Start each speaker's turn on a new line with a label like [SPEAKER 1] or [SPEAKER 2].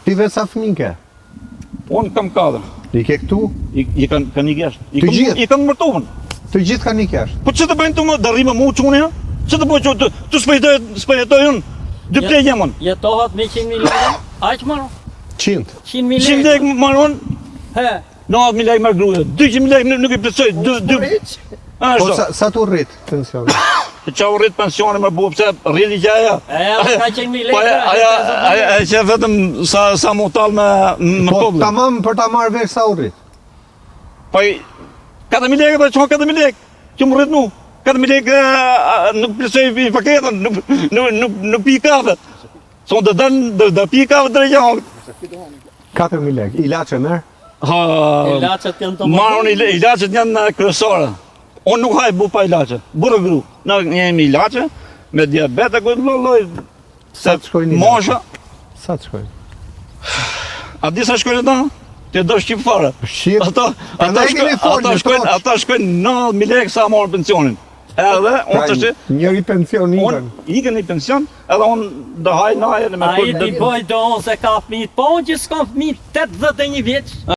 [SPEAKER 1] Ti vetë sa fëmijë ke?
[SPEAKER 2] Unë kam katër.
[SPEAKER 1] I ke këtu?
[SPEAKER 2] I, i kanë kanë ikë jashtë. I
[SPEAKER 1] Të
[SPEAKER 2] kam
[SPEAKER 1] gjithë?
[SPEAKER 2] i kam mërtuar.
[SPEAKER 1] Të gjithë kanë ikë jashtë.
[SPEAKER 2] Po ç'të bëjnë tu më do rrimë mu çunë ja? Ç'të bëj çu tu s'po jetoj s'po jetoj unë. Dy pleh jam unë.
[SPEAKER 3] Jetohet me 100 mijë lekë. Aq marr?
[SPEAKER 1] 100.
[SPEAKER 3] 100 mijë
[SPEAKER 2] 100
[SPEAKER 3] lekë.
[SPEAKER 2] lekë marr unë.
[SPEAKER 3] He.
[SPEAKER 2] 90 mijë lekë marr gruaja. 200 mijë lekë nuk i plotësoj. Dy dy.
[SPEAKER 1] Po sa sa t'u rrit pensioni?
[SPEAKER 2] Po ça u rrit pensioni më bu pse rriti gjaja.
[SPEAKER 3] E, ajo ka qenë mijë
[SPEAKER 2] Po
[SPEAKER 3] lekë.
[SPEAKER 2] ajo ajo ajo që vetëm sa sa mu tall me me
[SPEAKER 1] Po
[SPEAKER 2] popullin.
[SPEAKER 1] tamam për ta marrë vesh sa u rrit.
[SPEAKER 2] Po i 4000 lekë po çon 4000 lekë. Që më rrit mu. 4000 lekë a, nuk plotësoj i paketën, nuk nuk nuk nuk pi kafe. Son do dal do do pi kafe drejt jam.
[SPEAKER 1] 4000 lekë. Ilaçe merr?
[SPEAKER 2] Ha.
[SPEAKER 3] Ilaçet janë të
[SPEAKER 2] Marr unë ila- ilaçet janë kryesore. Unë nuk haj bukë pa ilaçe. Burrë gru. Na jemi ilaçe me diabet e këtë lloj lloj
[SPEAKER 1] Sa të shkojnë ilaçe?
[SPEAKER 2] Mosha,
[SPEAKER 1] Sa të shkojnë?
[SPEAKER 2] a di sa shkojnë ata? Ti do shqip fare.
[SPEAKER 1] Shqip.
[SPEAKER 2] Ata ata
[SPEAKER 1] Prandaj
[SPEAKER 2] shkojnë,
[SPEAKER 1] kemi folë
[SPEAKER 2] ata
[SPEAKER 1] në
[SPEAKER 2] shkojnë,
[SPEAKER 1] troç.
[SPEAKER 2] ata shkojnë 90000 lekë sa marrën pensionin. Edhe unë
[SPEAKER 1] Pra,
[SPEAKER 2] tash
[SPEAKER 1] njëri pension
[SPEAKER 2] unë
[SPEAKER 1] ikën.
[SPEAKER 2] ikën në pension, edhe unë do haj naje në me
[SPEAKER 3] Ai ti bëj do unë se ka fëmijë, po unë që s'kam fëmijë 81 vjeç.